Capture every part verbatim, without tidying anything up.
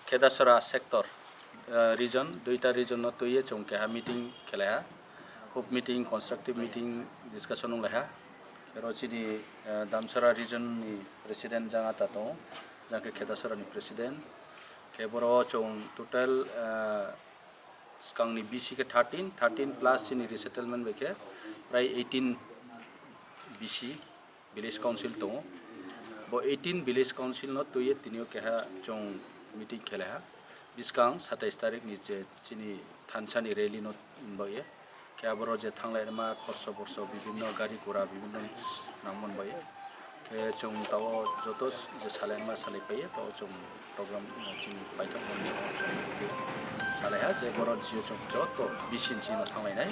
Khedasora sector, eh, region, duita region no twiwi chwng keha meeting khelaiha. Khub meeting, constructive meeting, discussion wnglaiha. Oro chini, eh, Damsara region ni president jang ata tongo, jang khe Khedasora ni president. Khe boro chwng total, eh, swkangni B C khe thirteen, thirteen plus chini resettlement bai khe prai eighteen B C village council tongo. Bo eighteen village council no twiwi tini o keha chwng meeting khelaiha. Bwskang satais tarik ni je chini thansa ni rally no bai khe aboro je thanglai ma khorso borso bibinno gari gura bibinno nangmani bai. Khe chwng tao joto je salai ma salai pai tao chwng program, eh, chini paithak mani chwng salai ha je borok jio chwng joto B C ni chini thanglai nai.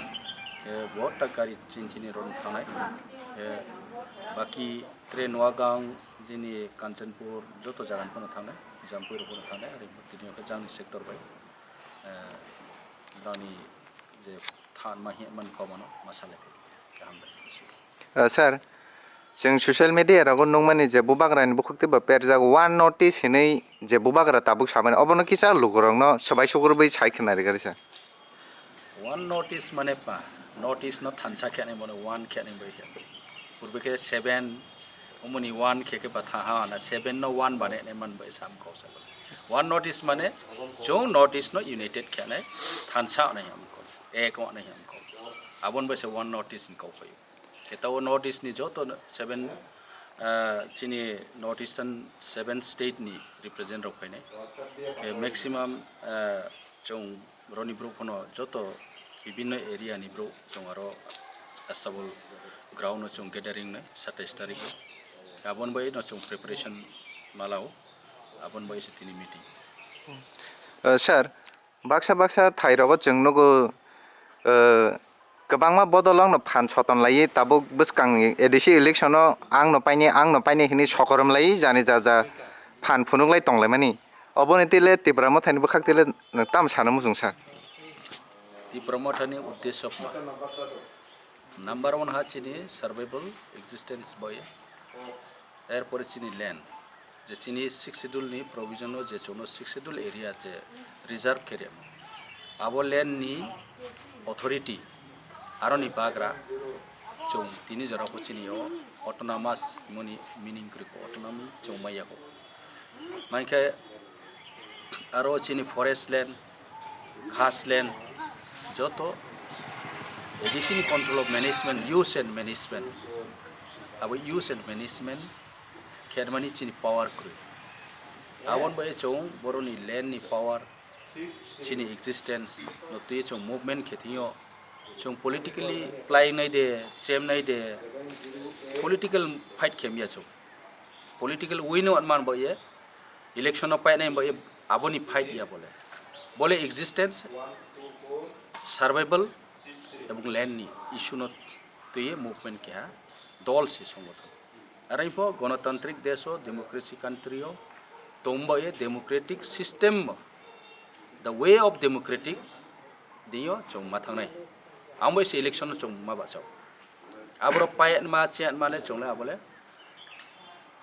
Khe bo ta gari chini chini rok thangnai. Khe baki train wagang jini Kanchanpur joto jaga ni phano thangnai, Jampui rok phano thangnai, ari tini o khe jang ni sector bai, eh, dani je than ma hi man kau mano ma salai pai. Kaham bai. Eh, sir, chwng social media rogo nukmani je bubagrani bukhuk tei bo perjak one notice hinwi je bubagra tabuk samani, obono kisa lukurokno swbai sukurwi sai khna rwgari sir. One notice mane pa, notice no thansa khe nai mane one khe nai bai khe. Purbe khe seven, umuni one khe khe ba tha ha na seven no one bane nai man bai sam kau sa. One notice mane chwng notice no united khe nai thansa nai ham kau. Ek nai ham kau. Abon bai se one notice ni kau pai. Khe tao North East ni joto seven, ah, chini North Eastern seven state ni represent rok phainai. Khe maximum, ah, chwng roni brouh phano joto bibinno area ni brouh chwng aro Astabol ground o chwng gathering nai satais tarik o. Abon bai no chwng preparation malao, abon bai se tini meeting. Eh, sir, baksa baksa thai rogo chwng nugo, eh, kwbangma bodol wngno phan soton laiwi tabuk bwskangni A D C election o ang no paini, ang no paini hinwi sokorom laiwi jani ja ja phan phunuk lai tong laimani. Oboni twi le Tipra Mothani bwkhak twi le nwng tamo sana muchung sir? Tipra Mothani uddesho kma? Number one ha chini survival existence bai. Erpore chini land, je chini sixth schedule ni provision o je chwngno sixth schedule area je reserve khe riyamo, abo land ni authority aroni bagra chwng tini jora bo chini o autonomous himoni meaning kwrwi kho, autonomy chwng maya kho. Maikhe aro chini forest land, khas land, joto A D C ni control of management, use and management. Abo use and management khermani chini power kwrwi. Aboni bai chwng boroni land ni power, chini existence no twi chwng movement khe thwngyo. Chwng politically play nai de, chem nai de, political fight khe mya chwng. Political win no man bo ye, election no painai bo ye, aboni fight ya bole. Bole existence, survival ebong land ni issue no twi movement keha dol se songothon. Arai pho gonotantrik desh o, democracy country o tong bo ye, democratic system o, the way of democratic dino chwng ma thangnai. Ang bo se election no chwng ma bachao. Aboro pai ma che ma le chwng le abole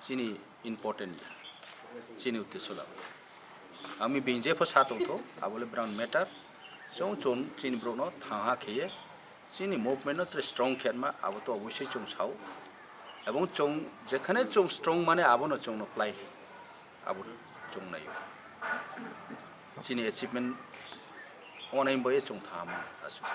chini important ya. Chini uddesho labo. Ami bini jepho sa tongtho, abole brown matter. Chwng chwng chini borokno thangha kheye, chini movement no tre strong khenma, abo to obosoi chwng sao. Ebong chwng jekhane chwng strong mane abono chwngno play, abo chwng naio. Chini achievement onai boye chwng thangha mano aswk.